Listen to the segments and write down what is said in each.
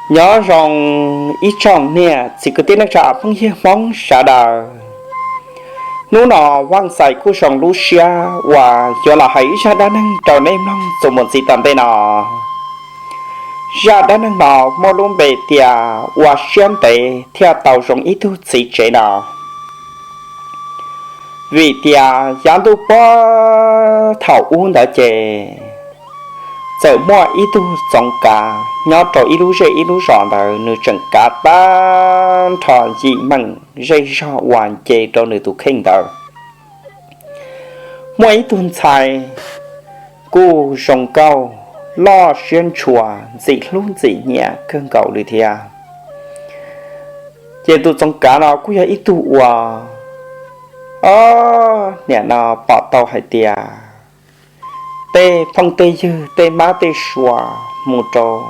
Nyob zoo ib tsoom niam txiv kwv tij neej tsa phooj ywg Hmoob sawv daws. Hnub no Vaj Xais kuj zoo lub siab uas yuav los hais ib zaj dab neeg rau nej mloog txuas mus ntxiv tom ntej no. Zaj dab neeg no muaj lub npe tias ua siab ntev thiaj tau zoo ib tug txiv tsev no. Vim tias yav ntuj puag thaum ub ntawd ces txawm muaj ib tug txoov kav nyob rau ib lub zej ib lub zos ntawd, nws tseem kav tag nrho yim meem zej zog uas nce rau nws tus kheej ntawd. Muaj ib tug ntxhais kuj zoo nkauj, loj siab ntshua, ntxim hlub ntxim nyiam kawg nkaus li thiab. Ces tus txoov kav no kuj yog ib tug uas, o, niam no pom tau hais tias tej phooj tej ywg, tej mab tej sua mus rau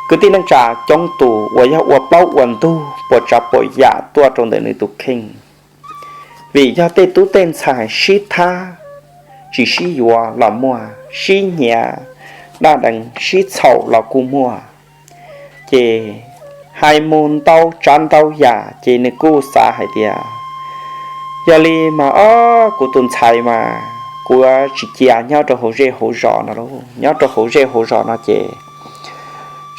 kwv tij neej tsa coob tus uas yog ua plaub ua ntug puas tsav puas yam tuaj rau ntawm nws tus kheej. Vim yog tej tub tej ntxhais sib thab tsis sib yuav los muaj, sib nyiam daj deev sib txhaum los kuj muaj. Ces hais mus ntau tsav ntau yam ces nws kuj xav hais tias, yog li mas o, kuv tus ntxhais mas kuv tsis cia nyob rau hauv zej hauv zos no lauj, nyob rau hauv zej hauv zos no ces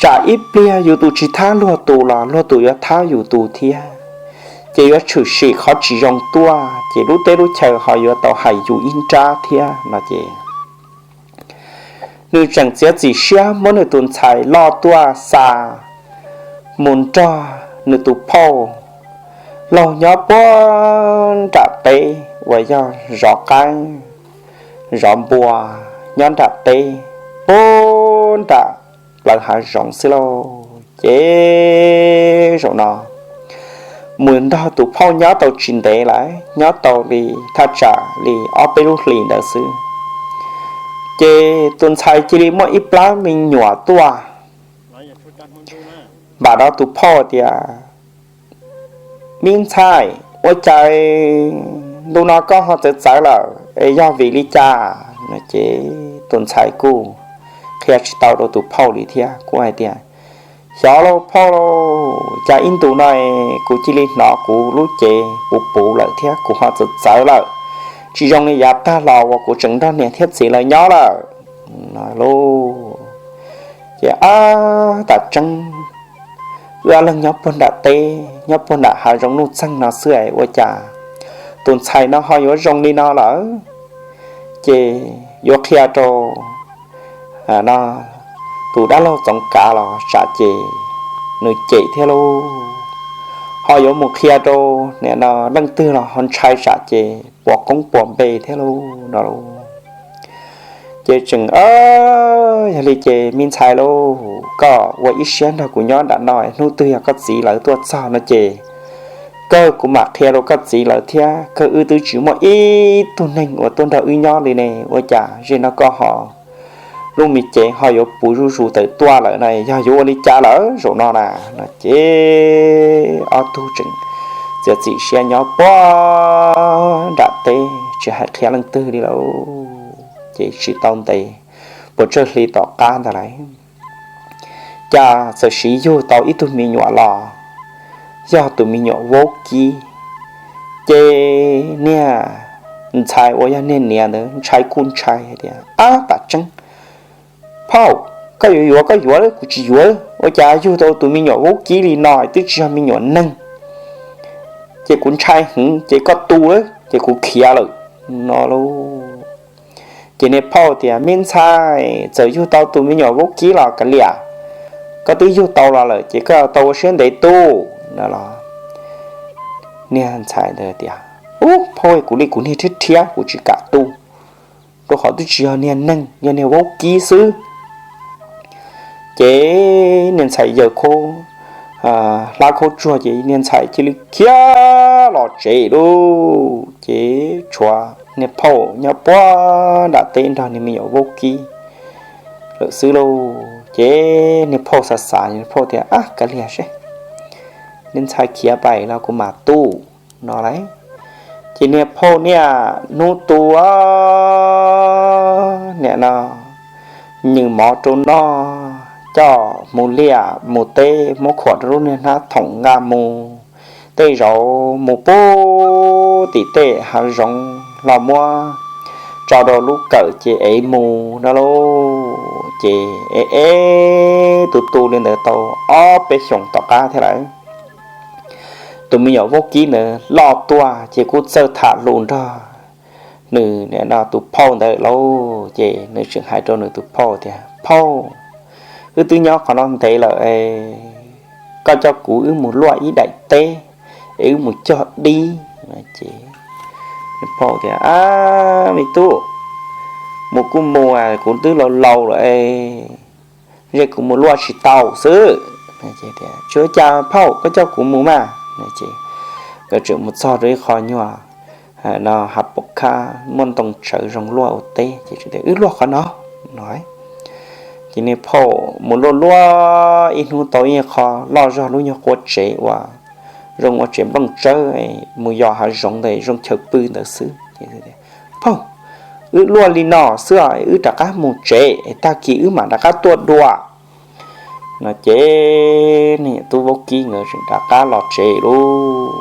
tsam ib pliag yus tus tsis thab luag tus los luag tus yuav thab yus tus thiab, ces yuav tshwm sim qhov tsis zoo tuaj ces lub teb lub chaw ho yuav tau hais yus ib nrab thiab no ces nws tseem txiav txim siab muab nws tus ntxhais loj tuaj xa mus nrog nws tus phauj laug nyob puag nram teb uas yog zov qaib zov npua nyob nram teb puag nram plawv hav zoov xwb lauj. Ces zaum no mus nrog tus phauj nyob tau tsis ntev lawm, nyob tau li thaj tsam li ob peb lub hlis ntawd xwb, ces tus ntxhais cia li muaj ib plab me nyuam tuaj. Npam no tus phauj tias, me ntxhais, ua cas ntu no koj ho txawv txawv lawm es yog vim li cas? Ces tus ntxhais kuj qhia tsis tau rau tus phauj li thiab, kuj hais tias, xyov lauj phauj lauj, cas ib ntu no kuv cia li hnov kuv lub cev puv puv lawm thiab kuv ho txawv txawv lawm, tsis zoo li yav tag los uas kuv tseem nrog niam thiab txiv lawv nyob lawm no lauj. Ces ab, tam tseeb wb ob leeg nyob puag nram teb nyob puag nram hav zoov nuj txeeg no xwb es ua cas tus ntxhais no ho yuav zoo li no lawm? Ces yuav qhia rau no tus dab laug Txoov Kav los tsam ces nws cem thiab lauj, ho yuav mus qhia rau nim no leej twg los ho ntshai tsam ces puas koob puas npe thiab lauj no lauj. Ces tseem, yog li ces me ntxhais lauj, koj ua ib siab nrog kuv nyob nram no, hnub twg yog koj txiv lawv tuaj txog no ces kawg kuv mam qhia rau koj txiv lawv thiab, kawg wb twb tsis muaj ib tug neeg uas tuaj nrog wb nyob li ne, ua cas ze no koj ho lub me cev ho yuav puv zuj zus tawm tuaj lawm no, yog yuav ua li cas lawm zaum no na? No ces ob tug tseem txiav txim siab nyob puag nram teb tsis hais qhia leej twg li lauj. Ces tsis tau ntev, puas tsawg hli tom qab ntawd lawm, cas txawm siv yug tau ib tug me nyuam los, yog tus me nyuam vaub kib. Ces niag ntxhais uas yog niag niam ntawd ntshai kuj ntshai tias, ab, tam tseeb phauj, koj yuav yuav koj yuav, kuv tsis yuav, ua cas yug tau tus me nyuam vaub kib li no twb tsis yog me nyuam neeg, ces kuv ntshai heev ces koj tu, ces kuv khiav lawm no lauj. Ces niag phauj tias, me ntxhais, txawm yug tau tus me nyuam vaub kib los kav liam, koj twb yug tau los lawm ces koj tau ua siab ntev tu no los. Niag ntxhais ntawd tias, ub, phauj, kuv li kuv niag rhiab rhiab kuv tsis kam tu, rau qhov twb tsis yog niag neeg, yog niag vaub kib xwb. Ces niag ntxhais yaws khaub hlab khaub tsuag ces niag ntxhais cia li khiav los tsev lauj. Ces tshuav niag phauj nyob puag nram teb nrog niag me nyuam vaub kib lawm xwb lauj. Ces niag phauj xav xav, niag phauj tias, ab, kav liam seb, niag ntxhais khiav pais los kuv mam tu no lauj. Ces niag phauj niaj hnub tu, nim no nws mov rau noj, coj mus liaj mus teb, muab khuam rau lub niag hnab thoom nqa mus. Tej zaum mus pub tim tej hav zoov los muab tso rau lub kawm ces ev mus no lauj. Ces ev ev tu tu li ntawd tau ob peb xyoos tom qab thiab lawm, tus me nyuam vaub kib ntawd loj tuaj ces kuj txawj tham lus nrog nws nim no tus phauj ntawd lauj. Ces nws tseem hais rau nws tus phauj tias, Phauj, wb twb nyob qhov no ntev lawm, koj coj kuv wb mus luaj ib daim teb es wb mus cog dib. Ces phauj tias, Ab, me tub, mus kuj mus, kuv twb laus laus lawm, ntshe kuv mus luaj tsis tau xwb. Tsis ua cas phauj, koj coj kuv mus mas. Nkawd tseem mus txog rau ib qho nyuag no hav pom khab muaj ntoo tsawv zoo luaj ua teb ces, Wb luaj qhov no no. Ces niag phauj mus luaj luaj ib hnub tau ib qho loj zog lub nyuag qua tsev uas zoo ua tsev nplooj tsawb mus yos hav zoov ntawd zoo chaw pw ntawd xwb. Phauj, wb luaj li no xwb, wb rov qab mus tsev, tag kis wb mam rov qab tuaj dua no. Ces niag tub vaub kib nkawd tseem rov qab los tsev lauj.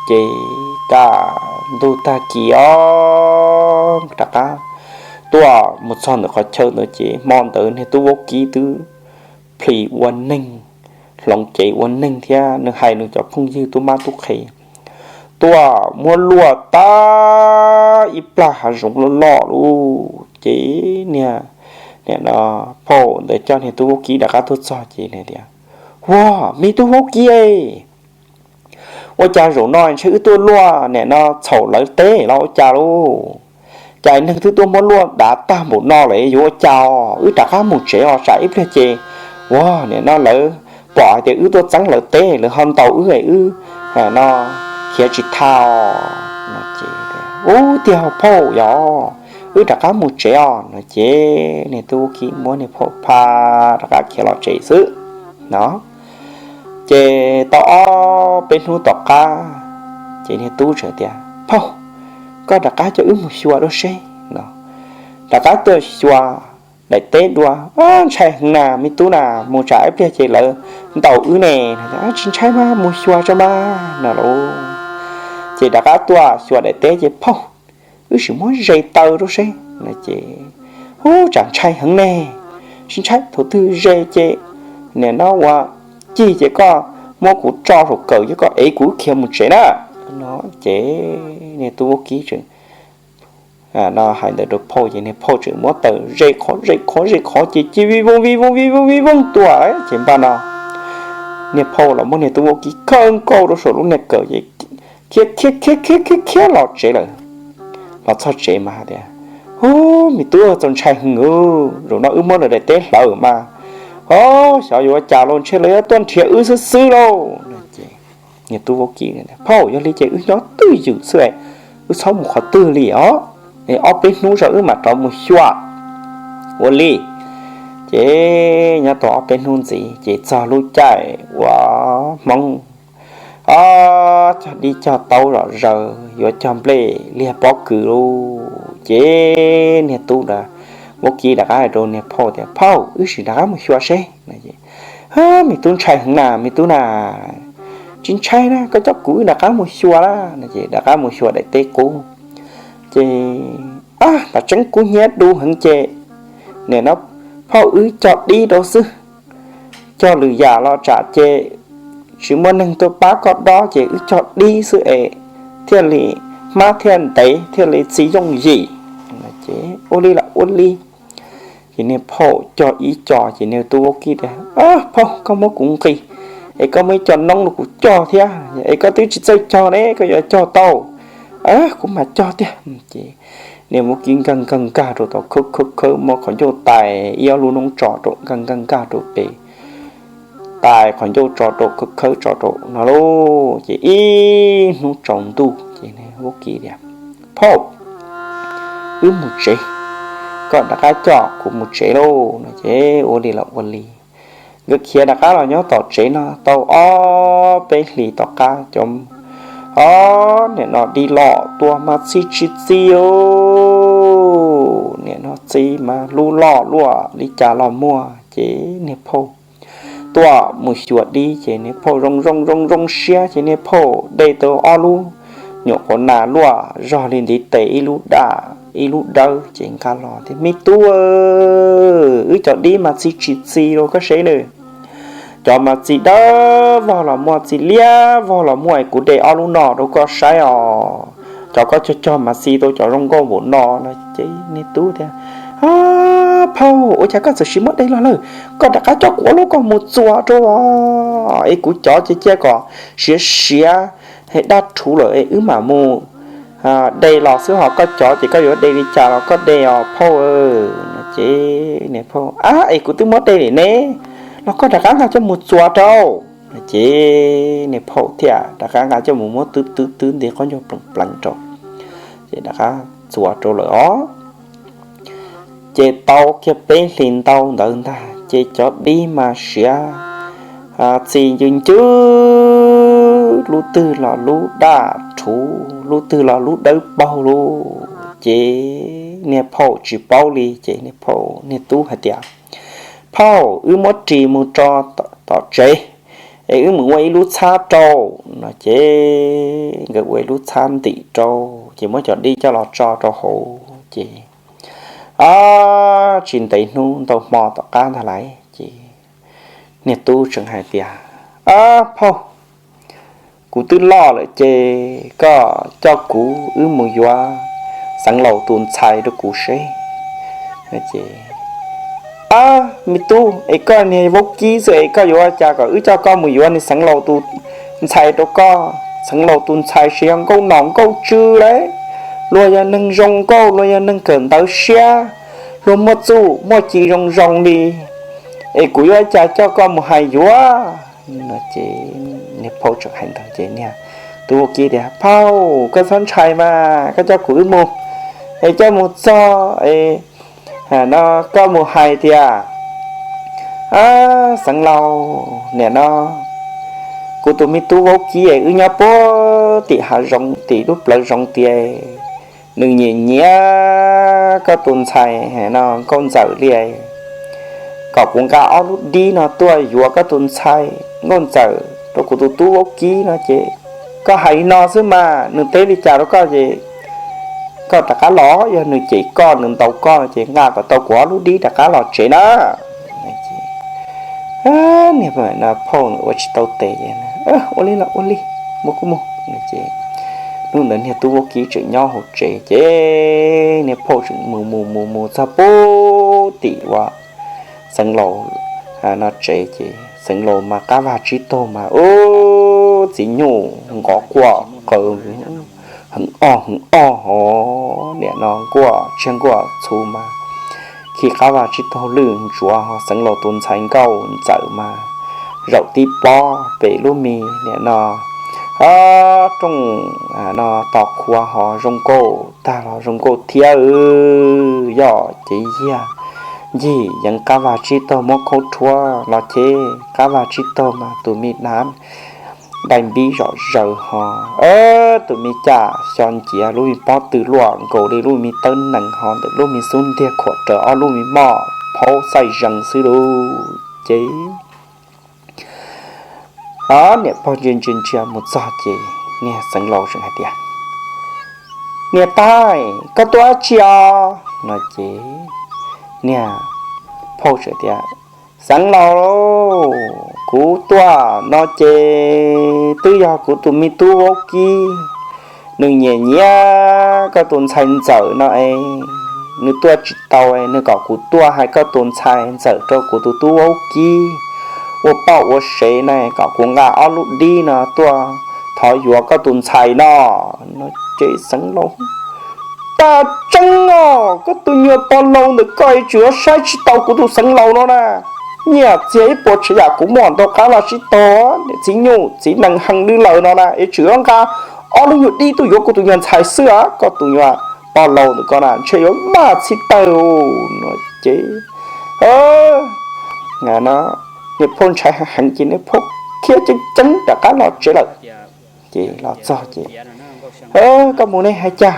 Ces kaj ntug tag kis os, rov qab tuaj mus txog ntawm qhov chaw ntawd ces hmo ntawd niag tub vaub kib twb plhis ua neeg, hloov cev ua neeg thiab nws hais nws cov phooj ywg tub mab tub qhe tuaj muab luaj tag ib plag hav zoov loj loj lauj. Ces niag, niag phauj ntawd coj niag tub vaub kib rov qab tuaj txog ces tias, Ua, me tub vaub kib, ua cas zaum no ntshe wb tuaj luaj nim no txhaum lawv teb los ua cas lauj? Cas neeg twb tuaj muab luaj dav tag npaum no lawm yuav ua cas os? Wb rov qab mus tsev os, tsam ib pliag ces, ua, nim no lawv pom hais tias wb tuaj txeeb lawv teb lawv ho ntaus wb es wb no khiav tsis tau. Ub, tiag phauj, yog wb rov qab mus tsev os no. Ces niag tub vaub kib muab niag phauj pha rov qab khiav los tsev xwb no. Ces tau ob peb hnub tom qab ces niag tub txawm tias, Phauj, koj rov qab coj wb mus xyuas dua seb no. Rov qab tuaj xyuas daim teb dua. Ntshai heev na me tub na, mus tsam ib pliag ces lawv ntaus wb ne. Tsis ntshai mas, mus xyuas tso mas no lauj. Ces rov qab tuaj xyuas daim teb ces, Phauj, wb sim muab ze taw rau seb no. Ces, Ub, tsam ntshai heev ne, tsis ntshai, thaum twg ze ces nim no ua cig ces koj muab kuv tso saum kawm ces koj ev kuv khiav mus tsev na no. Ces niag tub vaub kib tseem no hais ntawd rau phauj ces niag phauj tseem muab taw ze qhov ze qhov ze qhov ces cia li vij voog vij voog vij voog vij voog tuaj. Ces npaj no niag phauj los muab niag tub vaub kib khawb nkaus rau saum lub niag kawm ces khiav khiav khiav khiav khiav khiav los tsev lawm. Los txog tsev mas hais tias, Ub, me tub, txaus ntshai heev, zaum no wb muab lawv daim teb hlawv mas, o, xyov yuav ua cas los ntshe lawv yuav tuaj nrhiav wb xwb xwb lauj. Niag tub vaub kib, Phauj, yog li ces wb nyob twj ywm xwb, wb txhob mus qhov twg li os, ob peb hnub zog wb mam rov mus xyuas. Ua li. Ces nyob tau ob peb hnub ntxiv ces txog lub caij uas Hmoob o cog dib cog taub zom zaws yuav cog nplej liag pob kws lauj. Ces niag tub vaub kib rov qab hais rau niag phauj tias, Phauj, wb sim rov qab mus xyuas seb. Me tub, ntshai heev na me tub na. Tsis ntshai na, koj coj kuv wb rov qab mus xyuas na. Ces rov qab mus xyuas daim teb qub ces, a, tam tseeb kub hnyiab du heev ces nim no phauj wb cog dib rau xwb, cog lwm yam los tsam ces tsis muaj neeg tuaj pab koj dob ces wb cog dib xwb es thiaj li hmab thiaj ntev thiaj li txi yooj yim. Ces ua li los ua li. Ces niag phauj cog ib co ces niag tub vaub kib tias, Phauj, koj muab kuv nqis es koj muab ib co noob rau kuv cog thiab es koj twb tsis txawj cog ne, koj yuav cog tau, kuv mam cog tiag. Ces niag vaub kib nkag nkag nkag rau tau khawb khawb khawb, muab qhov ncauj tais ib ob lub noob tso rau, nkag nkag nkag rau pem, tais qhov ncauj tso rau, khawb khawb tso rau no lauj. Ces ib hnub tsaus ntuj ces vaub kib tias, Phauj, wb mus tsev, koj rov qab coj kuv mus tsev lauj no. Ces ua li los ua li, nkawd khiav rov qab los nyob tom tsev no tau ob peb hlis tom qab, cov o, nim no dib loj tuaj mas txi tsis txi, nim no txi mas lub loj luaj li cas los muaj. Ces niag phauj tuaj mus xyuas dib ces niag phauj zoo zoo zoo zoo siab ces niag phauj de tau ob lub nyuam qhuav nas luaj zog li ntiv tes, ib lub daj ib lub dawb ces nqa los tias, Me tub, wb cov dib mas txi tsis txi rau koj seb nws. Cov mas txi dawb vog los muaj, txi liab vog los muaj, es kuv de ob lub no rau koj saib os. Cov koj cog cog mas txi tau cov zoo nkauj npaum no no. Ces niag tub tias, Phauj, ua cas koj txawm sim muab de los lawm? Koj rov qab coj kuv ob lub koj mus txuas rau es kuv cov ces cia kom siav siav daj rhuv lawm es wb mam mus de los xwb, ho koj cov ces koj yuav de li cas los koj de os phauj. Ces niag phauj, Ab, es kuv twb muab de lawm ne, los koj rov qab nqa coj mus txuas rau. Ces niag phauj thiaj rov qab nqa coj mus muab twb twb twb nti qab ncauj pleev pleev rau, ces rov qab txuas rau lawm os. Ces tau kiag peb hlis ntau ntawd ntag ces cov dib mas siav txi ncw ncw, lub twg los lub daj rhuv, lub twg los lub dawb paug lawm. Ces niag phauj tsis paub li ces niag phauj, niag tub hais tias, Phauj, wb muab ris mus rau tom tsev es wb mus ua ib lub txhab rau no. Ces nkawd ua ib lub txhab ntim rau ces muab cov dib coj los tso rau hauv ces, a, tsis ntev hnub ntau hmo tom qab ntag lais ces niag tub tseem hais tias, Phauj, kuv twb loj lawm ces koj coj kuv wb mus yuav Xeev Laus tus ntxhais rau kuv seb. Ab, me tub, es koj niag vaub kib xwb es koj yuav ua cas kom wb coj koj mus yuav niag Xeev Laus tus ntxhais rau koj? Xeev Laus tus ntxhais tsis yog nkauj nom nkauj tswv lawm, luag yog neeg zoo nkauj, luag yog neeg kawm ntawv siab, luag muaj txuj muaj ci zoo zoo li, es kuv yuav ua cas coj koj mus hais yuav? Ces niag phauj tseem hais ntawd ces niag tub vaub kib tias, Phauj, koj txhob ntshai mas, koj coj kuv wb mus es coj mus txog es no koj mus hais tias, Xeev Laus, nim no kuv tus me tub vaub kib es wb nyob puag tim hav zoov tim lub plawv zoov tias nws nyiam nyiam koj tus ntxhais no Nkauj Ntxawm li, kom kuv nqa ob lub dib no tuaj yuav koj tus ntxhais Nkauj Ntxawm rau kuv tus tub vaub kib no ces koj hais li no xwb mas nws teb li cas rau koj ces koj rov qab los, yog nws cem koj nws ntaus koj ces nqa kom tau kuv ob lub dib rov qab los tsev na. Niag phauj ua tsis tau tes, Ua li los ua li, mus kuj mus. Hnub ntawd niag tub vaub kib tseem nyob hauv tsev ces niag phauj tseem mus mus mus mus txog puag tim uas Xeev Laus no tsev ces Xeev Laus mas qab vaj tsib taug mas ub txiv nyuj nqov quaj qw heev o heev o hov, nim no nkuaj tsiaj nkuaj txhu mas khi qab vaj tsib taug lwj ntsuav ho Xeev Laus tus ntxhais Nkauj Ntxawm mas zaum tib pob pem lub me nim no rooj no tos qhua ho zoo nkauj tag los zoo nkauj thiab. Yog ces yag ncig yeev qab vaj tsib taug muab khaub rhuab los ces qab vaj tsib taug mas tus me dab dai npib zom zaws ho tus me caj xyo nciav lub me pob tw luaj nkaus li lub me tawb nees ho ntawm lub me xub ntiag khuam rawv ob lub me moj phaub xaij zees xwb lauj. Ces niam pog ntsia ntsia ntsia mus txog ces niag Xeev Laus tseem hais tias, Niam tais, koj tuaj dab tsi os? No ces niag phauj tseem tias, Xeev Laus, kuv tuaj no ces twb yog kuv tus me tub vaub kib, nws nyiam nyiam koj tus ntxhais Ntxawm no es nws tuaj tsis tau, nws kom kuv tuaj hais koj tus ntxhais Ntxawm rau kuv tus tub vaub kib ua poj ua sev na, kom kuv nqa ob lub dib no tuaj thov yuav koj tus ntxhais no. No ces Xeev Laus, Tag tseeb os, koj tus nyuag pog laus ntawm koj tseem yuav saib tsis taus kuv tus Xeev Laus no na. Nyiaj txiag ib puas tsav yam kuv muaj ntau qab vaj tsib taug, niam txiv nyuj txiv nees heev li lawm no na es tseem yuav nqa ob lub nyuag dib tuaj yuav kuv tus nyuag ntxhais xwb a, koj tus nyuag pog laus ntawm koj na ntshe yuav maj txhij tawg no ces niag phauj ntshai heev heev ces niag phauj khiav ceev ceev rov qab los tsev lawm. Ces los txog ces, Koj mus ne hais cas?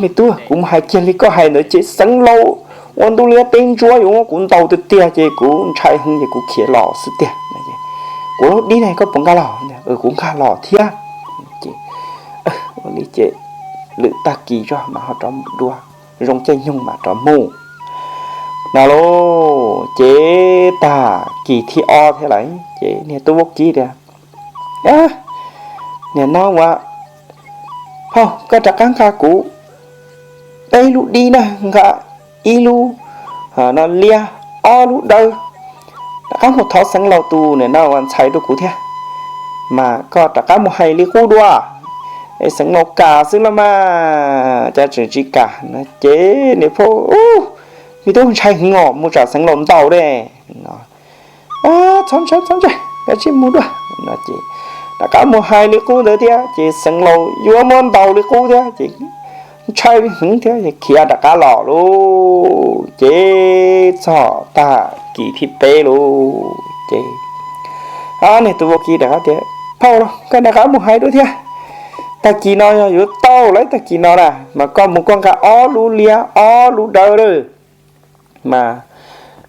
Me tub, kuv mus hais kiag li koj hais ntawd. Ces Xeev Laus ua ntuj liab teb ntsuab yuav muab kuv ntaus tiag tiag ces kuv ntshai heev ces kuv khiav los xwb tiag. Kuv lub dib ne koj puas nqa los? Kuv nqa los thiab. Ces ua li ces lwm tag kis zog mas ho rov dua, zoo caij nyoog mas rov mus no lauj. Ces tag kis thib ob thiab lawm ces niag tub vaub kib tias, niag no ua, phauj, koj rov qab nqa kuv peb lub dib na, nqa ib lub no liab, ob lub dawb, rov qab mus thov xeev laus tus niag no ua ntxhais rau kuv thiab, mas koj rov qab mus hais li qub dua. Es xeev laus kam xwb los mas, cas tseem tsis kam no ces niag phauj, me tub ntshai heev os, mus tsam xeev laus ntaus de no. Txhob ntshai, txhob ntshai, kav tsij mus dua no ces rov qab mus hais li qub ntawd thiab ces xeev laus yuav muab ntaus li qub thiab ces ntshai heev thiab khiav rov qab los lauj. Ces txog tag kis thib peb lauj ces niag tub vaub kib rov qab tias, phauj, koj rov qab mus hais dua thiab, tag kis no yog yuav tau lawm, tag kis no na mas koj mus koj nqa ob lub liab ob lub dawb lawm, mas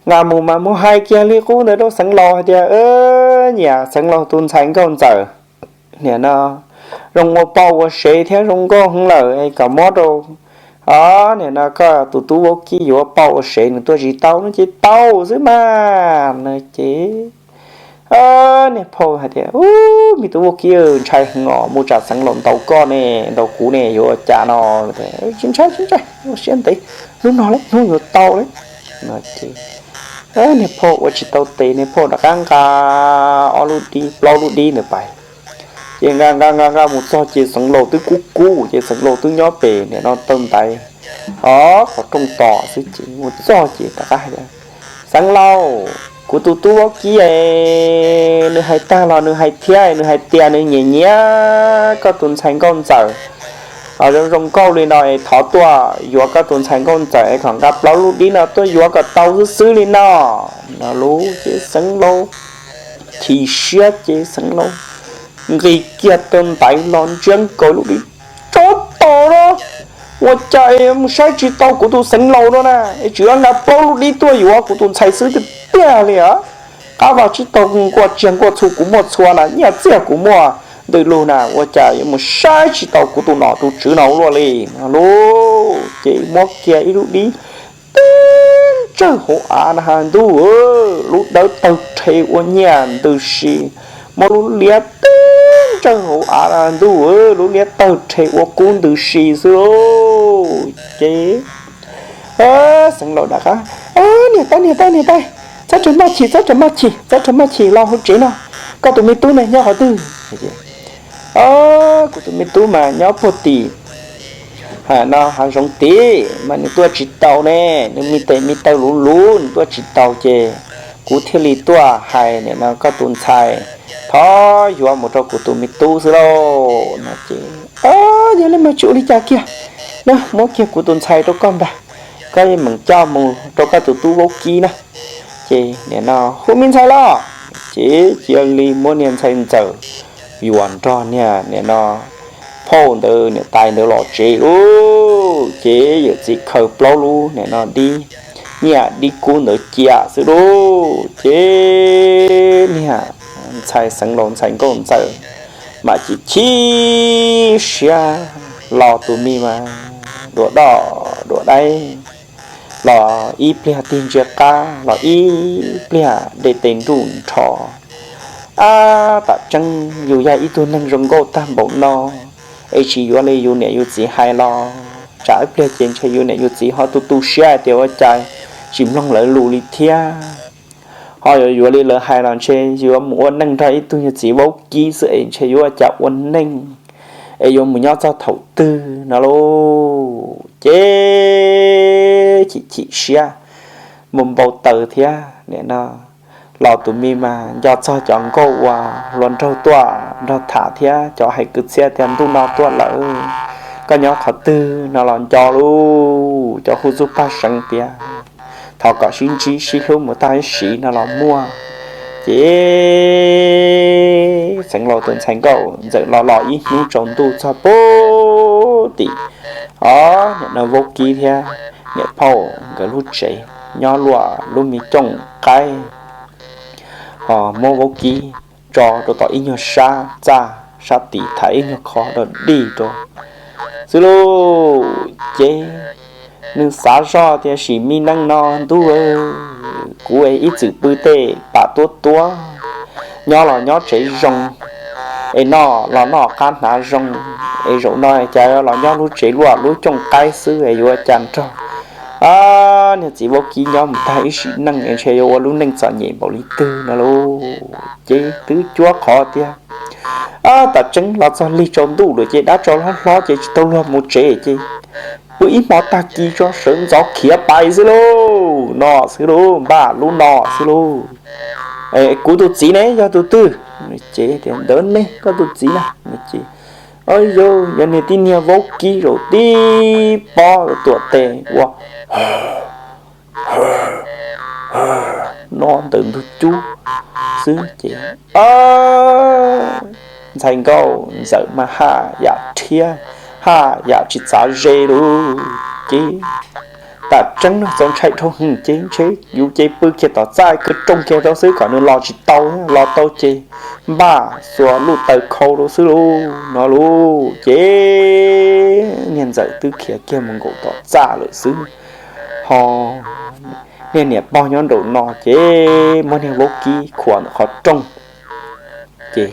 nqa mus mas mus hais kiag li qub ntawd rau xeev laus hais tias, nyiam xeev laus tus ntxhais nkauj ntxawm, niag no zoo ua poj ua sev thiab zoo nkauj heev lawm es kom muab rau, o, niag no koj tus tub vaub kib yuav ua poj ua sev nws tuaj tsis tau no ces tau xwb mas no ces niag phauj hais tias, u, me tub vaub kib, ntshai heev os, mus tsam xeev laus ntaus koj ne, ntaus kuv ne, yuav ua cas no. Tsis ntshai, tsis ntshai, ua siab ntev, hnub no lawm, hnub yuav tau lawm no ces niag phauj ua tsis tau tes, niag phauj rov qab nqa ob lub dib plaub lub dib ntawd pais. Ces nqa nqa nqa nqa mus txog ces xeev laus twb kub kub ces xeev laus twb nyob pem niag no taw ntaiv, o, qhov rooj tos xwb ces mus txog ces rov qab hais tias, xeev laus, kuv tus tub vaub kib es nws hais tag los nws hais thiab, nws hais tias nws nyiam nyiam koj tus ntxhais nkauj ntxawm, o, zoo zoo nkauj li no es thov tuaj yuav koj tus ntxhais nkauj ntxawm es kom nqa plaub lub dib no tuaj yuav kom tau xwb xwb li no no lauj. Ces xeev laus chim siab ces xeev laus nqis kiag taw ntaiv los ntsiab nkaus lub dib, tsob tos no, ua cas mus saib tsis tau kuv tus xeev laus no na, es tsis nqa plaub lub dib tuaj yuav kuv tus ntxhais xwb tiag tiag li os. Qab vag tsib taug nkuaj tsiaj nkuaj txhu kuv muaj txhua na, nyiaj txiag kuv muaj ntws lug na, ua cas yuav mus saib tsis tau kuv tus nom tus tswv no luaj li no lauj. Ces muab kiag ib lub dib tib ntsawj hauv av na has ntuj, lub dawb tawg rhe ua nyiaj ntws si, muab lub liab tib ntsawj hauv av na ntuj, lub liab tawg rhe ua kub ntws si xwb lauj. Ces xeev laus rov qab, niam tais, niam tais, niam tais, txhob raws maj chim, txhob raws maj chim, txhob raws maj chim, los hauv tsev no, koj tus me tub ne nyob qhov twg? Kuv tus me tub mas nyob puag tim no hav zoov tid mas nws tuaj tsis tau ne, nws me tes me taw luv luv nws tuaj tsis tau ces kuv thiaj li tuaj hais niam no koj tus ntxhais thov yuav mus rau kuv tus me tub xwb lauj no ces, yog li mas tsis ua li cas kiag, na muab kiag kuv tus ntxhais rau koj ntag, koj yeej meem coj mus rau koj tus tub vaub kib na. Ces niam no hu me ntxhais los, ces cia li muab niag ntxhais ntxawm yuav nrog niag niam no phauj ntawd niam tais ntawd los tsev lauj. Ces yawm txiv khaws plaub lub niam no dib nyiaj dib kub ntawd cia xwb lauj. Ces niag ntxhais xeev laus ntxhais nkauj ntxawm mam chim chim siab los tus me mas dua doj dua daib los ib pliag tig ntsia qab los ib pliag de tes nruj nrho. Ab, tam tseeb yus yog ib tug neeg zoo nkauj tag npaum no es tsis yuav li yus niam yus txiv hais los tsam ib pliag ces ntshe yus niam yus txiv ho tu tu siab hais tias ua cas tsis mloog lawv lus li thiab. Ho yuav yuav li lawv hais los ntshe yuav mus ua neej nrog ib tug yawg txiv vaub kib xwb es ntshe yuav ua cas ua neej es yuav mus nyob txog thaum twg no lauj. Ces chim chim siab mus npau taws thiab nim no los tus me mas nco txog cov nkauj uas hluas nraug tuaj nrog tham thiab cov hais kwv txhiaj tias ntuj no tuaj lawm, koj nyob qhov twg no los nco lauj. Cov hu txuj paj seev tias thov kom sib ntsib sib hlub mus tag ib sim no los muaj. Ces xeev laus tus ntxhais nkauj ntxawm los los ib hnub tsaus ntuj txog pub tim o, nim no vaub kib thiab niam phauj nkawd lub tsev nyob luaj lub me cooj qaib, ho muab vaub kib tso rau tom ib nyuag sab txaj, sab tid thav ib nyuag qho dog dig rau xwb lauj. Ces nws xav zoj tias sim me neej no ntuj, kuv ib txwm pw tej pam tuab tuab, nyob los nyob tsev zoo, es noj los noj qab hnav zoo, es zaum no cas los nyob lub tsev luaj lub cooj qaib xwb es yuav cas nrog niag txiv vaub kib nyob mus tag ib sim neej es ntshe yuav ua lub neej txom nyem npaum li twg no lauj. Ces twb cuab qhov tiag, tam tseeb los txog lig tsaus ntuj lawm ces dab tso hlob hlob ces tsis tau luag mus tsev ces pw ib hmo tag kis tso sawv ntxov khiav pais xwb lauj, no xwb lauj, npaj lub no xwb lauj. Kuv tus txiv ne yog tus twg? Ces tias ntawd ne koj tus txiv na. Ces, o yau, yog niag tib niag vaub kib zaum tib pob tuam tes ua no ntawm ntug cub xwb ces ntxhais nkauj ntxawm mas haj yam rhiab, haj yam tsis txav ze lauj. Ces tam tseeb no txaus ntshai dhau hwv ces ntshe yus ces pw kiag tom txaj kwv rooj kiag rau xwb kom nws los tsis tau, los tau ces npaj xuas luj taws khau rau xwb lauj, no lauj. Ces niag ntxawm twb khiav kiag mus nkaum tom txaj lawm xwb. Ho niag niam pog nyob nraum no ces muab niag vaub kib khuam ntawm qhov rooj. Ces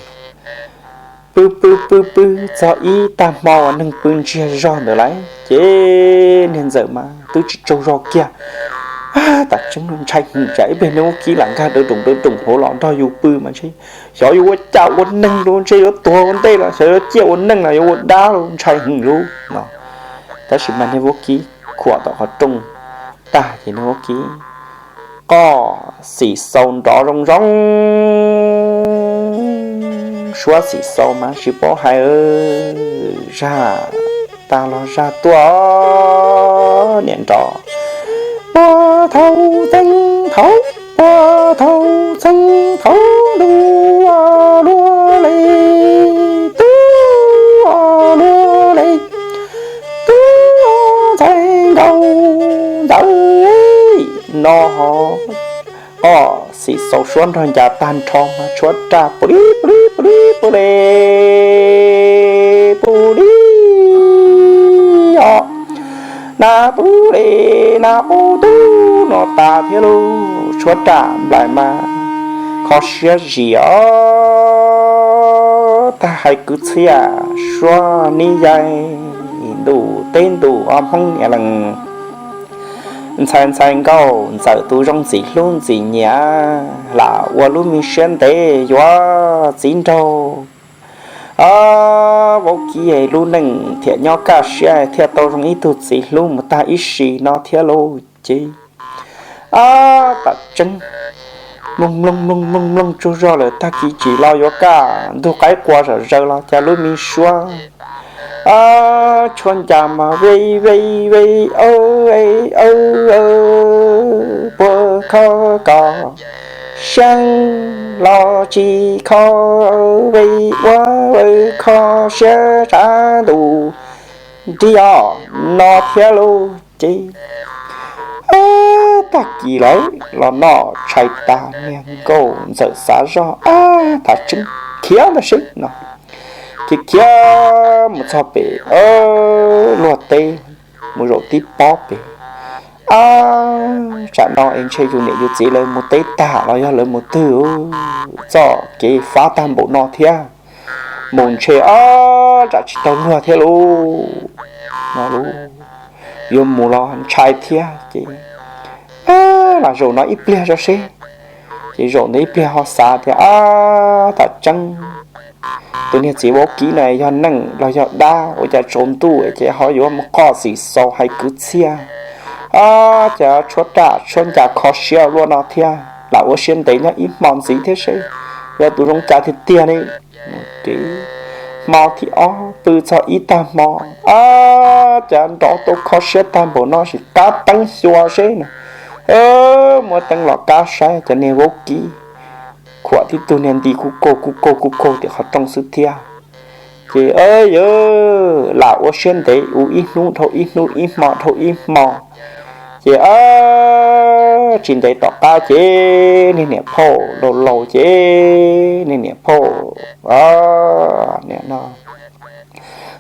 pw pw pw pw txog ib tag hmo uas neeg pw ntsiag zog ntawd lawm ces niag ntxawm mas twb tsis tsaug zog kiag. Tam tseeb ntshai hwv tsam ib pliag niag vaub kib lam nkag dawv doom dawv doom hauv los nrog yus pw mas ntshe xyov yuav ua cas ua neeg los ntshe yuav tuag ua ntej los xyov yuav ciaj ua neej los yuav ua dab los ntshai hwv lauj no. Tab sis mas niag vaub kib khuam tom qhov rooj tag ces niag vaub kib qoj xim xaus nrov zoo zoo. Suab xim xaus mas tsis paub hais, zaj tag los zaj tuaj, niam nrov. Puag thaum txeev thaum, puag thaum txeev thaum, luaj luaj li, tub luaj li, tub ntxhais nkauj ntxawm no ho qoj xim xaus suab nrog ncas tag nrho mas tshuab raj pus li pus li pus li pus li pus li os, na pus li na pus tub no tas thiab lauj. Tshuab raj nplaim mas kho siab zis os, tag hais kwv txhiaj suab nib yaig ntuj teb ntuj ob Hmoob niam lees. Ntxhais ntxhais nkauj ntxawm tus zoo ntxim hlub ntxim nyiam lam ua lub me siab ntev yuav txiv nraug. Vaub Kib lub neej thiaj nyob kaj siab thiaj tau zoo ib tug txiv hlub mus tag ib sim no thiab lauj. Ces ab, tam tseeb mloog mloog mloog mloog mloog tsaug zog lawm, tag kis tsim los yuav kaj ntug qaib qua zom zaws los cas lub me suab, ab, tshuab ncas mas ve ve ve, aw, aw, puas kho kom seev los tsis kho, ve ua kho siab tsav ntuj nrig os no thiab lauj. Ces tag kis lawm los noj tshais tas, niag nkauj ntxawm xav zoj, ab, tham tseeb khiav ntag seb no. Khiav khiav mus txog pem luag teb, mus zaum tib pob pem. Ab, tsam no es ntshe yus niam yus txiv lawv mus teb tag los yog lawv mus twg, txoj kev fab tag npaum no thiab. Mus ntshe ab, tsam tsis tau luag thiab lauj. No lauj, yuav mus los ntshai thiab ces, ab, lam zaum no ib pliag tso seb. Ces zaum ntawd ib pliag ho xav tias, ab, tham tseeb, tus niag txiv Vaub Kib no yog neeg los yog dab, ua cas tsaus ntuj ces ho yuav mus qoj xim xaus hais kwv txhiaj, ab, cas tshuab raj tshuab ncas kho siab luaj no thiab. Lam ua siab ntev nyob ib hmo ntxiv thiab seb yog tus zoo cas tiag tiag ne. Ces hmo thib ob pw txog ib tag hmo, ab, cas nrov tau kho siab tag npaum no, sim qab teeb xyuas seb no. Muab teeb los qab saib, cov niag Vaub Kib khuam tib tug niag nti kuj kaug kuj kaug kuj kaug tim qhov rooj xwb thiab. Ces yawg lam ua siab ntev ua ib hnub dhau ib hnub, ib hmo dhau ib hmo, Ces ab, tsis ntev tom qab ces niag niam phauj laus laus ces niag niam phauj, ab, niam no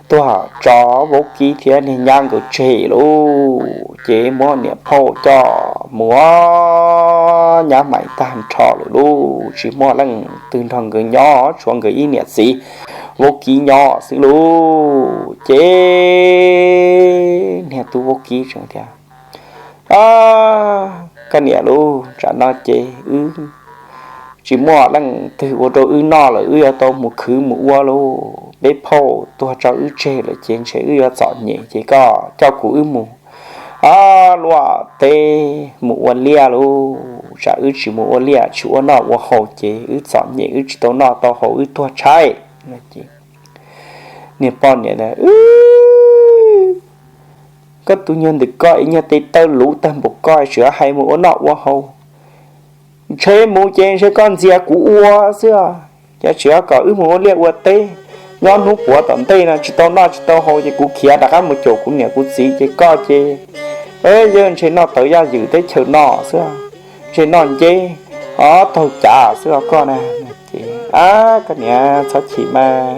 tuag tso vaub kib thiab niag nyab nkawd tseg lauj. Ces muab niam phauj coj mus nyab mais tag nrho lawm lauj, tsis muaj leej twg nrog nkawd nyob, tshuav nkawd ib niam txiv vaub kib nyob xwb lauj. Ces niag tub vaub kib tseem tias, Ab, koj niam lauj, tsam no ces wb tsis muaj leej twg ua rau wb noj lawm, wb yuav tau mus khwv mus ua lauj. Peb phauj tuag tso wb tseg lawm ces ntshe wb yuav txom nyem, ces koj coj kuv wb mus luaj teb mus ua liaj lauj, tsam wb tsis mus ua liaj tsis ua noj ua haus ces wb txom nyem wb tsis tau noj tau haus wb tuag tshaib. Niag poj niam, Koj tus nyuag ntawm koj es nyuag tes taw luv tag npaum koj tseem hais mus ua noj ua haus. Ntshe mus ces ntshe koj ntxias kuv ua xwb os. Ces tseem kom wb mus ua liaj ua teb, nyob hnub puav tom ntej no tsis tau noj tsis tau haus ces kuv khiav rov qab mus caum kuv niam kuv txiv ces koj ces, yog ntshe noj tawv yaj ywm teb chaws no xwb, ntshe noj nceb, o, taug cav xwb os koj na. Ces, Ab, koj niam txhob chim mas,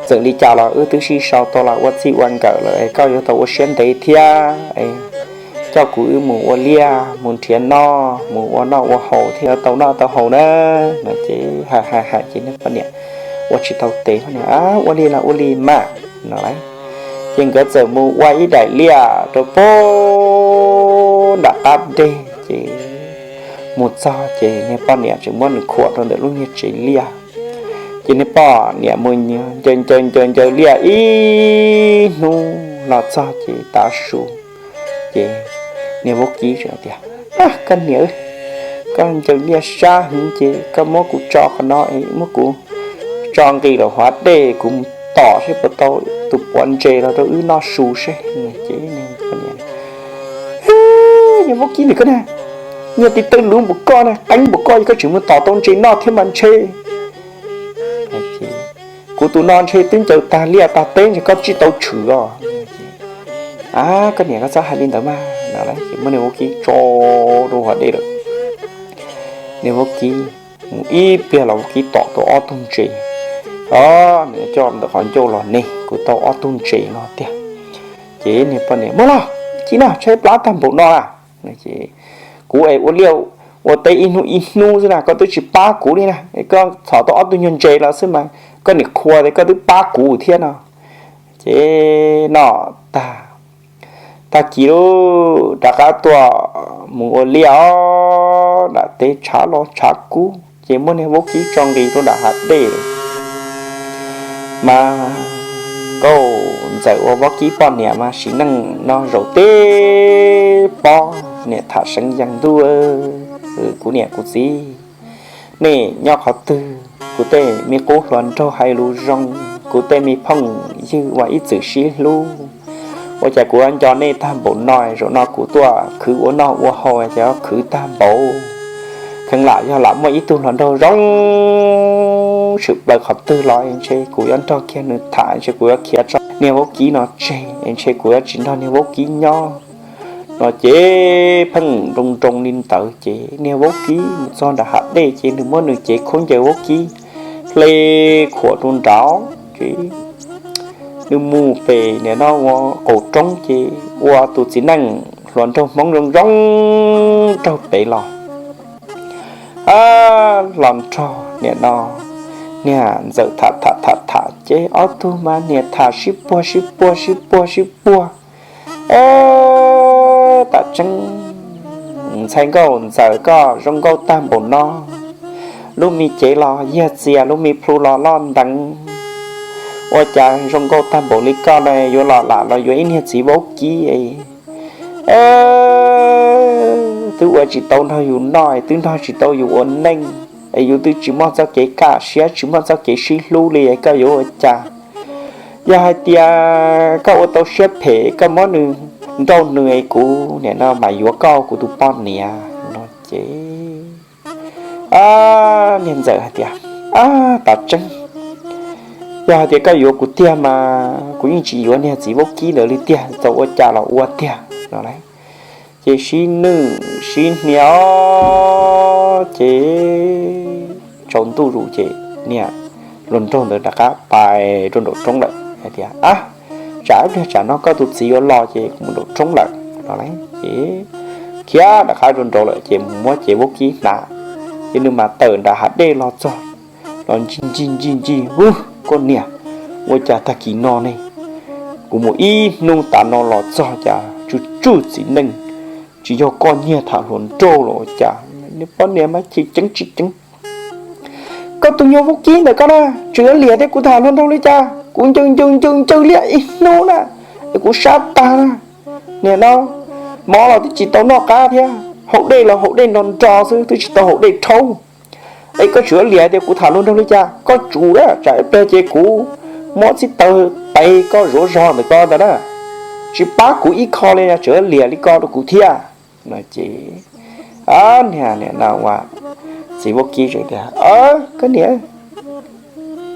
txawm li cas los wb twb sib sau tau los ua txij ua nkawm lawm, koj yuav tau ua siab ntev thiab, coj kuv wb mus ua liaj mus nrhiav noj mus ua noj ua haus thiaj tau noj tau haus na. No ces hais hais hais ces niag poj niam ua tsis tau tes, Ua li los ua li mas, no lauj. Ces nkawd txawm mus ua ib daim liaj rau pem nram qab deg ces mus txog ces niag poj niam tseem muab nws khuam rau ntawm lub nyuag tsev liaj. Ces niag poj niam mus ncaws ncaws ncaws liaj ib hnub los txog ces tav su, ces niag vaub kib tias, Koj niam, koj ncaws liaj sab heev ces koj muab kuv tso qhov no es muab kuv tso nqis lawm hauv dej, kuv mus tom seb puas tau tus puav ntses los rau wb noj su seb. Ces niag vaub kib ntawm koj na, nyuag tes taw luv npaum koj na, qeeb npaum koj, yog koj tseem mus tom tau ntses noj thiab mas ntshe kuv tus no ntshe twb ncaws tag liaj tag teb ntshe koj tsis tau tshwm os. A, koj niam koj txhob hais li ntawd mas. Ces muab niag vaub kib tso rau hauv dej lawm. Niag vaub kib mus ib pliag los vaub kib tom tau ob tug ntses, o, nws coj ntawm qhov ncauj los ne, kuv tau ob tug ntses no tiag. Ces niag poj niam, Muab los cia no, tshaib plab tag npaum no na. Kuv es ua liaj ua teb ib hnub ib hnub xwb na, koj twb tsis pab kuv li na, koj txhom tau ob tug nyuag ntses los xwb mas koj niam qhua tias koj twb pab kuv thiab no. Ces no tag, tag kis lub rov qab tuaj mus ua liaj os, nram teb tshav los tshav kub, ces muab niag vaub kib tso nqis rau nram hav dej lawm. Mas nkauj ntxawm uas vaub kib poj niam mas sim neej no zaum teb pob niam tham seev yees ntuj, kuv niam kuv txiv, nej nyob qhov twg? Kuv tej me qub hluas nraug hais lus zoo, kuv tej me phooj ywg uas ib txwm sib hlub, ua cas kuv nco nej tag npaum no, zaum no kuv tuaj khwv ua noj ua haus ces khwv tag npaum, kheev lam yog lam muaj ib tug hluas nraug zoo tshwm plaws qhov twg los ntshe kuv yuav nrog kiag nws tham, ntshe kuv yuav khiav tso niag vaub kib no tseg, ntshe kuv yuav tsis nrog niag vaub kib nyob. No ces pheej nroo nroo li ntawd ces niag vaub kib mus txog nram hav dej ces nws muab nws cev khaub ncaws vaub kib hle khuam rau nraud ces nws mus pem nim no ua qaum roob ces ua tus txiv neej hluas nraug Hmoob zoo zoo raug pem los. Los nrog nim no niag ntxawm tham tham tham tham ces ob tug mas niam tham sib puag sib puag sib puag sib puag. Tam tseeb ntxhais nkauj ntxawm koj zoo nkauj tag npaum no, lub me cev los yag txias, lub me plhu los loj nteev, ua cas zoo nkauj tag npaum li koj na yuav los lam los yuav ib niag txiv vaub kib es twb ua tsis tau nrog yus noj, twb nrog tsis tau yus ua neej, es yus twb tsis muaj txoj kev kaj siab, tsis muaj txoj kev sib hlub li, koj yuav ua cas? Yog hais tias koj ua tau siab phem, koj muab nws nrauj nws es kuv nim no mas yuav koj kuv tus poj niam no ces niag ntxawm hais tias, Ab, tam tseeb, yog hais tias koj yuav kuv tiag mas kuv yeej tsis yuav niag txiv vaub kib ntawd li tiag, txaus ua cas los ua tiag no lauj. Ces sib nwj sib hnia ces tsaus ntuj zus ces niag hluas nraug ntawd rov qab pais rau nraum roob lawm hais tias, Ab, tsam ib pliag tsam no koj tus txiv yuav los ces kuv mus nraum roob lawm no. Ces khiav rov qab rau nraud lawm ces mus muab cev vaub kib hnav, ces nws mas tawm nram hav dej los txog, los ncig ncig ncig ncig, Ub, koj niam, ua cas tag kis no ne? Kuv mus ib hnub tas no los txog cas tsw tsw txiv neej, tsis yog koj niag tham hluas nraug los ua cas? Niag poj niam mas chim ceeb tsis ceeb, Koj tus nyuag vaub kib ntawm koj na, tseem yuav liam tias kuv tham hluas nraug li cas? Kuv ncaws ncaws ncaws ncaws liaj ib hnub na, es kuv sab tag na. Niam no, mov los twb tsis tau noj qab thiab, haus dej los haus dej nro nro xwb, twb tsis tau haus dej rhaub. Es koj tseem yuav liam tias kuv tham hluas nraug li cas? Koj tsum na, tsam ib pliag ces kuv muab txhib taws tes koj zuav zog ntawm ko ntag na, tsis pab kuv ib qho li, tseem yuav liam li ko rau kuv thiab. No ces niag niam no ua txiv vaub kib tias, Koj niam,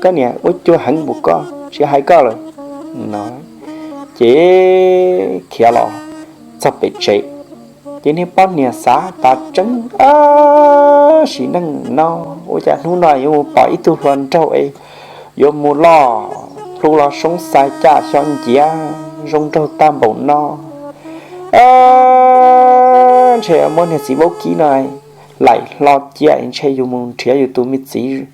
koj niam ua cuag heev npaum koj, tsis hais koj lawm no. Ces khiav los txog pem tsev, ces niag poj niam xav tas tseeb, Ab, sim neej no ua cas hnub no yuav mus pom ib tug hluas nraug es yuav mus loj plhu los soob xais caj xyov nciav zoo nraug tag npaum no. Ntshe muab niag txiv vaub kib no laim hlo cia, ntshe yus mus nrhiav yus tus me txiv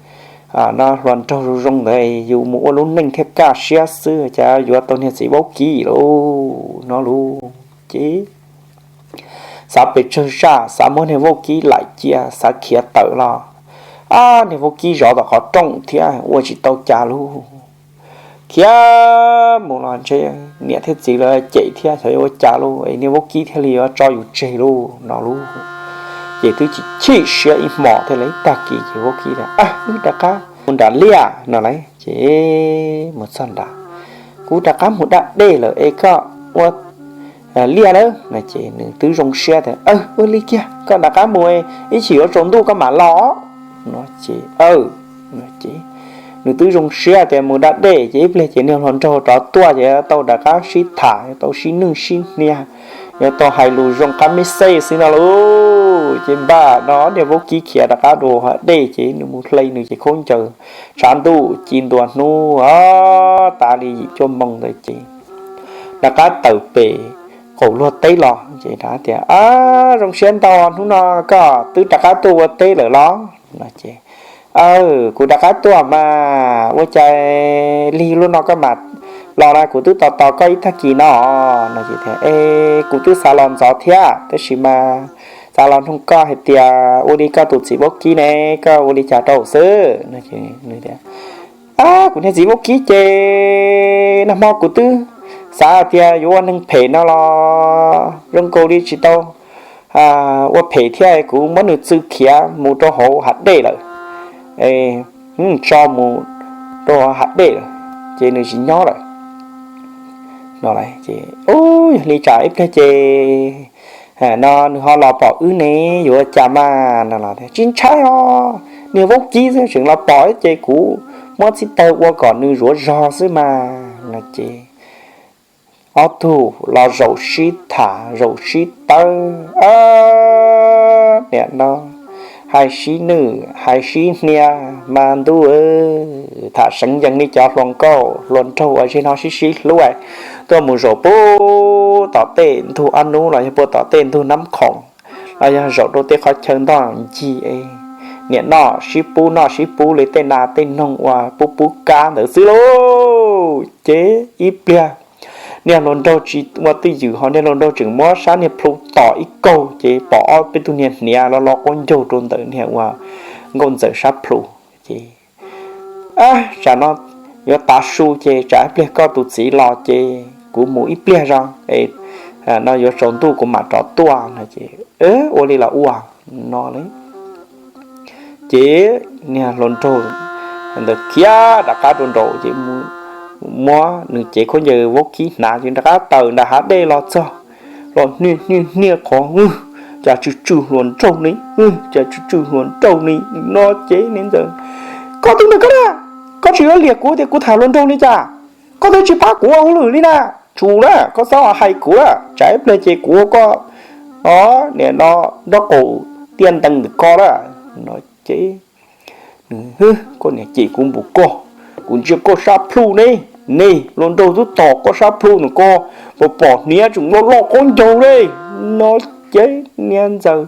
no hluas nraug zoo zoo ntawd yus mus ua lub neej thiaj kaj siab xwb, cas yuav tau niag txiv vaub kib lauj no lauj. Ces xav pes tsawg zaj, xav muab niag vaub kib laim cia, xav khiav tawm los, ab, niag vaub kib zov tom qhov rooj thiab ua tsis tau cas lauj. Khiav mus los ntshe niam thiab txiv lawv cem thiab xyov yuav ua cas lauj, es niag vaub kib thiaj li yuav tso yus tseg lauj no lauj. Ces twb chim chim siab ib hmos thiab, ib tag kis ces vaub kib tias, Wb rov qab mus nram liaj no lauj. Ces mus txog nram, Kuv rov qab mus da dej lawm es koj ua liaj nawb no. Ces nws twb zoo siab tias, Ua li kiag, koj rov qab mus, ib chim yuav tsaus ntuj koj mam los no. Ces, ces nws twb zoo siab tias mus da dej ces ib pliag ces niag hluas nraug rov tuaj ces tau rov qab sib tham, tau sib nwj sib hnia, yuav tau hais lus zoo qab mej xej xwb no lauj. Ces npaj no niag vaub kib khiav rov qab dua hav dej ces nws mus hle nws cev khaub ncaws tshav ntuj ci ntua hnub, o, tas li yim cuaj moos ntawd ces rov qab tawm pem qaum luag teb los ces tias, Zoo siab ntau, hnub no koj twb rov qab tuaj ua teb lawm los no. Ces, Aw, kuv rov qab tuaj mas, ua cas lig lub no koj mam los na, kuv twb tos tos koj ib tag kis no no. Ces tias, Es kuv twb xav los ntxov thiab tab sis mas xav los nug koj hais tias ua li koj tus txiv vaub kib ne, koj ua li cas rau xwb? Kuv niag txiv vaub kib ces nag hmo kuv twb xav tias yuav ua neeg phem no los zoo nkaus li tsis tau ua phem thiab, kuv muab nws txwm khiav mus rau hauv hav dej lawm, tso mus rau hauv hav dej lawm, ces nws tsis nyob lawm. Yog li tsam ib pliag ces no nws ho los pom wb ne, yuav ua cas mas no los, Tsis ntshai os, niag vaub kib xwb, tseem los pom ces kuv muab txhib taws ua kom nws zuav zog xwb mas no. Ces ob tug los zaum sib tham zaum sib tawb, niam no hais sib nwj hais sib hnia, mas ntuj tham seev yees li cov hluas nkauj hluas nraug uas zeg no sib sib hlub tuaj mus zaum puag tom tej ntug ob hnub los yog puag tom tej ntug nab khoom los yog zaum rau tej qhov chaw ntoj ncig, niam noj sib pub noj sib pub li tej nas tej noog uas pub pub kab ntawd xwb lauj. Ces ib pliag niag hluas nraug tsis ua twj ywm ho niag hluas nraug tseem muab sab niag plhu tom ib kaug ces pom ob peb tug niag hniav los los quab ncaug rau ntawm niag uas nkauj ntxawm sab plhu. Ces, Tsam no yuav tav su ces tsam ib pliag koj tus txiv los ces kuv mus ib pliag zog, no yuav tsaus ntuj kuv mam rov tuaj no. Ces, Ua li los ua no li. Ces niag hluas nraug ntawd khiav rov qab rau nraud ces muab nws cev khaub ncaws vaub kib hnav ces rov qab tawm nram hav dej los txog, los hnia hnia hnia qhov, Cas tsw tsw hluas nraug ni, cas tsw tsw hluas nraug ni no. Ces niag ntxawm, Koj tus ntawm koj na, koj tseem yuav liam kuv tias kuv tham hluas nraug li cas? Koj twb tsis pab kuv ua hauj lwm li na, tsum na, koj txhob hais kuv na, tsam ib pliag ces kuv ua koj o, nim no nraub qaum tiaj ntees ntawm ko na. No ces, koj niam cem kuv npaum ko, kuv ntsia koj sab plhu ne, ne hluas nraug tub tom koj sab plhu no ko, pom pom hniav tseem loj loj qaub ncaug li. No ces niag ntxawm,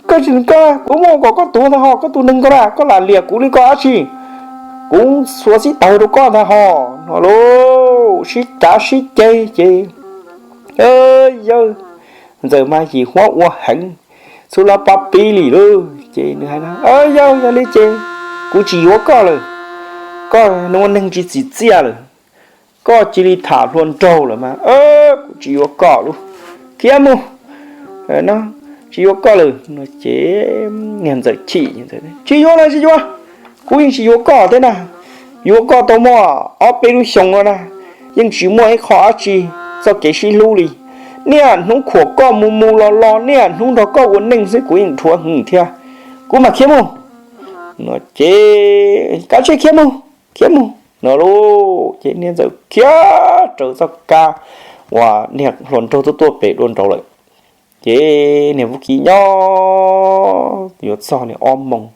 koj tsis, koj, kuv muaj kom koj tuav ntag ho, koj tus neeg ko na, koj lam liam kuv li ko dab tsi? Kuv xuas xib taws rau koj ntag ho. No lauj, sib cav sib ceg ces yawg ntxawm mas yim huab ua heev, xub lab pab pib li lauj. Ces nws hais no, yawg, yog li ces kuv tsis yuav koj lawm, koj ua neeg tsis txim txiaj lawm, koj cia li tham hluas nraug lawm mas kuv tsis yuav koj lawm, khiav mus, tsis yuav koj lawm. No ces niag ntxawm chim, tsis yuav los tsis yuav, kuv yeej tsis yuav koj thiab na, yuav koj tau muaj ob peb lub xyoo no na, yeej tsis muaj ib qho dab tsi txoj kev sib hlub li. Niaj hnub khuam koj mus mus los los, niaj hnub nrog koj ua neej xwb kuv yeej dhuav hwv thiab, kuv mam khiav mus. No ces kav tsij khiav mus, khiav mus. No lauj, ces niag ntxawm khiav raws txoj kab uas niag hluas nraug tuaj tuaj pem dua nraud lawm. Ces niag vaub kib nyob yuav txog li ob moos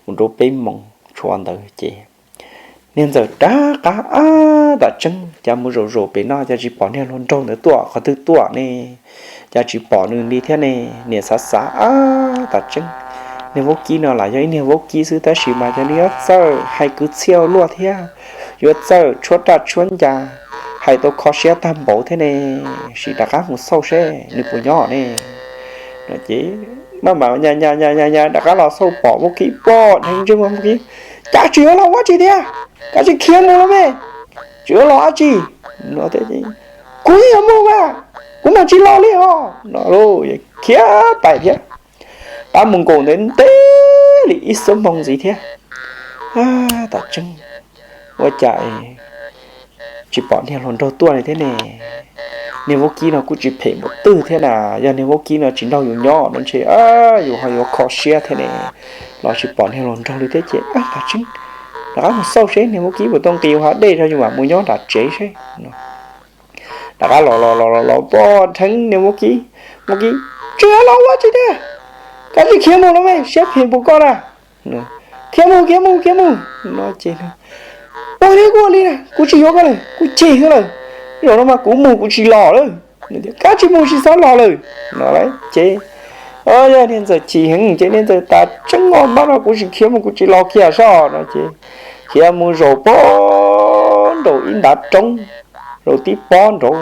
mus rau peb moos tshuav ntawd ces niag ntxawm rov qab, ab, tam tseeb cas mus zaum zaum pem no cas tsis pom niag hluas nraug ntawd tuaj qhov twg tuaj ne, cas tsis pom nws li thiab ne. Niam xav xav, ab, tam tseeb niag vaub kib no lam yog ib niag vaub kib xwb tab sis mas cov nws yuav txawj hais kwv txhiaj luaj thiab, yuav txawj tshuab raj tshuab ncas, hais tau kho siab tag npaum thiab ne, sim rov qab mus xauj seb nws puas nyob ne. No ces maj mam nyas nyas nyas nyas rov qab los xauj pom vaub kib pom dheev ntsej muag vaub kib, cas tsis yuav los ua tsi thiab, kav tsij khiav mus los me, tsis yuav los dab tsi. No, kuv yeej yuav mus mas, kuv mam tsis los li os. No lauj, khiav pais thiab. Rov mus nkaum ntev ntev li ib xuab moos ntxiv thiab. Ab, tam tseeb ua cas tsis pom niag hluas nraug tuaj li thiab ne. Niag vaub kib no kuj tsis phem npaum twg thiab na, yog niag vaub kib no tsis nrog yus nyob no ntshe yus ho yuav kho siab thiab ne, los tsis pom niag hluas nraug li thiab ces, ab, tam tseeb rov qab mus xauj seb niag vaub kib puas tau nqis ua hav dej rau yus mam mus nyob nram tsev seb. Rov qab los los los los los pom dheev niag vaub kib, vaub kib, tsis yuav los ua tsi thiab, kav tsij khiav mus los me, siab phem npaum koj na. Khiav mus, khiav mus, khiav mus. No ces, ua li kuv ua li na, kuv tsis yuav koj lawm, kuv cem koj lawm, zaum no mas kuv mus kuv tsis los lawm. Kav tsij mus tsis txhob los lawm. No ces, yog niag ntxawm chim heev ces niag ntxawm tas tseeb os, npab no kuv tsis khiav mus kuv tsis los kiag soj. No ces khiav mus zaum pob nraum ib ntav roob, zaum tib pob nraud,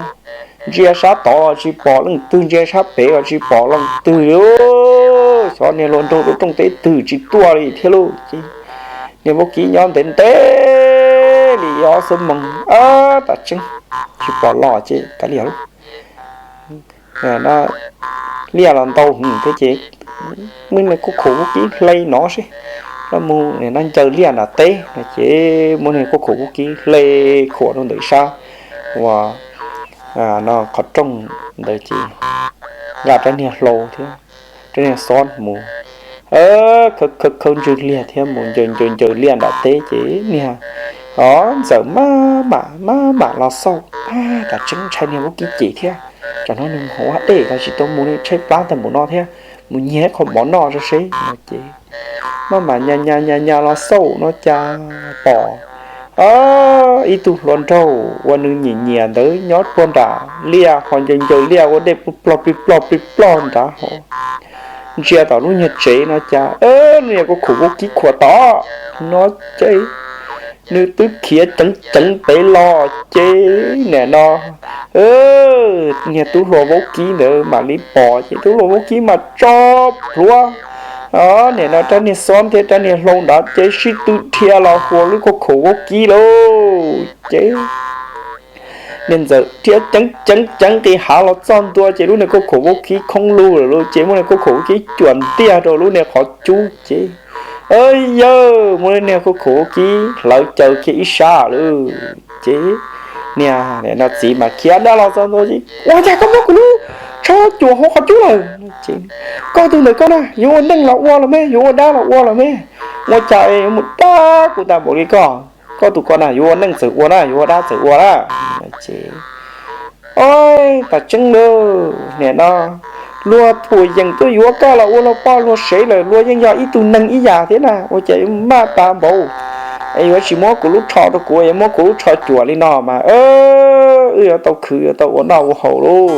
ntsia sab tod los tsis pom leej twg, ntsia sab pem los tsis pom leej twg li. Xyov niag hluas nraug rau rooj teb twg tsis tuaj li thiab lauj. Ces niag vaub kib nyob ntev ntev li ob xuab moos, ab, tam tseeb tsis pom los ces kav liam lauj. Liaj los ntau hwv thiab ces muab niag kuj khum vaub kib hle no seb, mus ncaws liaj nram teb no ces muab niag kuj khum vaub kib hle khuam rau ntawm sab uas no qhov rooj ntawd ces nqa rab niag hlau thiab rab niag xob mus khawb khawb ntswg liag thiab mus ncaws ncaws ncaws liaj nram teb ces niag ntxawm maj mam maj mam los xauj, ab, tam tseeb ntshai niag vaub kib cem thiab, tsam no nws mus hauv hav dej los tsis tau mus li, tshaib plab tag npaum no thiab, mus nyiag ib qho mov noj tso seb. No ces maj mam nyas nyas nyas nyas los xauj no cas pom ib tug hluas nraug uas nws nyiam nyiam ntawd nyob puag nram liaj ho ncaws ncaws liaj ua dej plig plog plig plog plig plog nrad ho. Ntsia tom lub nyuag tsev no cas, niag kuj khum vaub kib khuam tom no ces nws twb khiav ceev ceev pem los ces nim no niag tub hluas vaub kib ntawd mam li pom ces tub hluas vaub kib mas tso plhuav nim no rab niag xob thiab rab niag hlau nrad ces sib tw dhia los hua lub kuj khum vaub kib lauj. Ces niag ntxawm dhia ceev ceev ceev nqis hav los txog ntua ces lub niag kuj khum vaub kib khoob lug lawm lauj. Ces muab niag kuj khum vaub kib cuam ntiag rau lub niag qhov cub ces, yawg, muab lub niag kuj khum vaub kib hlawv caws kiag ib sab lawm. Ces niag no txiv mas khiav dab los txog ntua ces, ua cas koj muab kuv lub tsho cuam hauv qhov cub lawm? Koj tus ntawm koj na yuav ua neej los ua los me, yuav ua dab los ua los me, ua cas yuav mus dab kuv tas npaum li koj? Koj tus ko na yuav ua neej txawm ua na, yuav ua dab txawm ua na. Ces Oj, tas tseeb lauj, nim no luag thuam yeem tuaj yuav koj los ua luag poj luag sev lawm, luag yeej yog ib tug neeg ib yam thiab na, ua cas yuav maj tas npaum. Es yuav tsis muab kuv lub tsho rau kuv, yuav muab kuv lub tsho cuam li no mas wb yuav tau khwv, yuav tau ua noj ua haus lauj.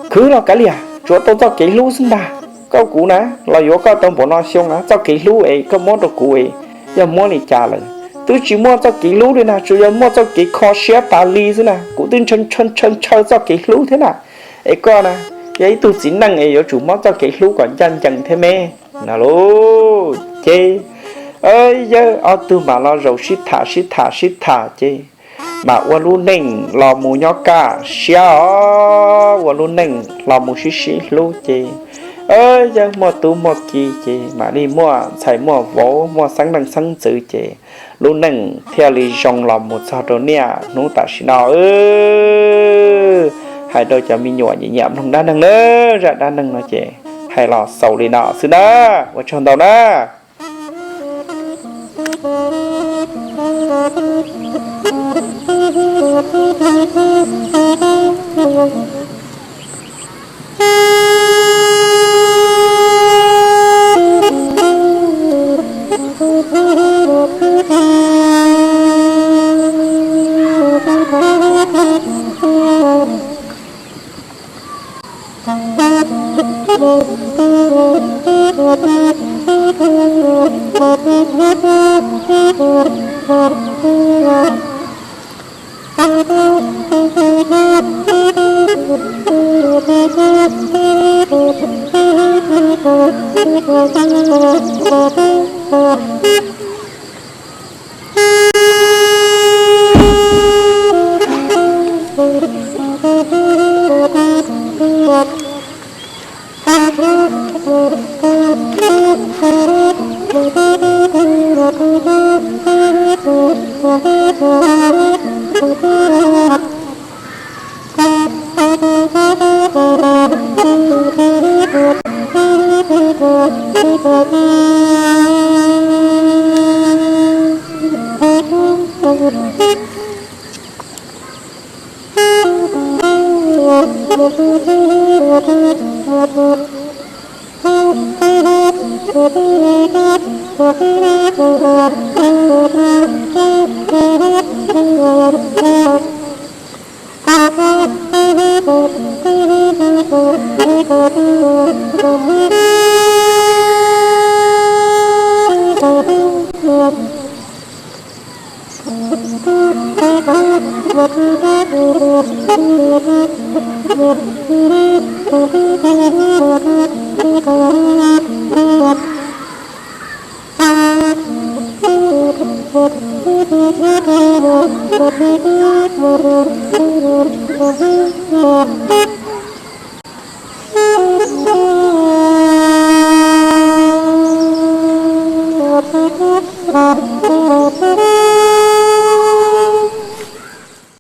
Khwv los kav liam, tsuav tau txoj kev hlub xwb ntag. Koj kuv na, los yuav koj tau npaum no xyoo na, txoj kev hlub es koj muab rau kuv es yog muab li cas lawm? Twb tsis muaj txoj kev hlub li na, tsuas yog muaj txoj kev kho siab tas li xwb na. Kuv twb ntshaw ntshaw ntshaw txoj kev hlub thiab na. Es koj na, yog ib tug txiv neej es yuav tsum muab txoj kev hlub kom ncaj ncees thiab me. No lauj ces yawg ob tug mam los zaum sib tham sib tham sib tham ces mam ua lub neej los mus nyob kaj siab os, ua lub neej los mus sib sib hlub ces yawg muaj tub muaj ki ces mam li muaj ntxhais muaj vauv, muaj xeeb leej xeeb ntxwv ces lub neej thiaj li zoo los mus txog rau niaj hnub tam sim no. Hais rau cov me nyuam nyiam nyiam mloog dab neeg na, zaj dab neeg no ces hais los xaus li no xwb na. Ua tsaug ntau na.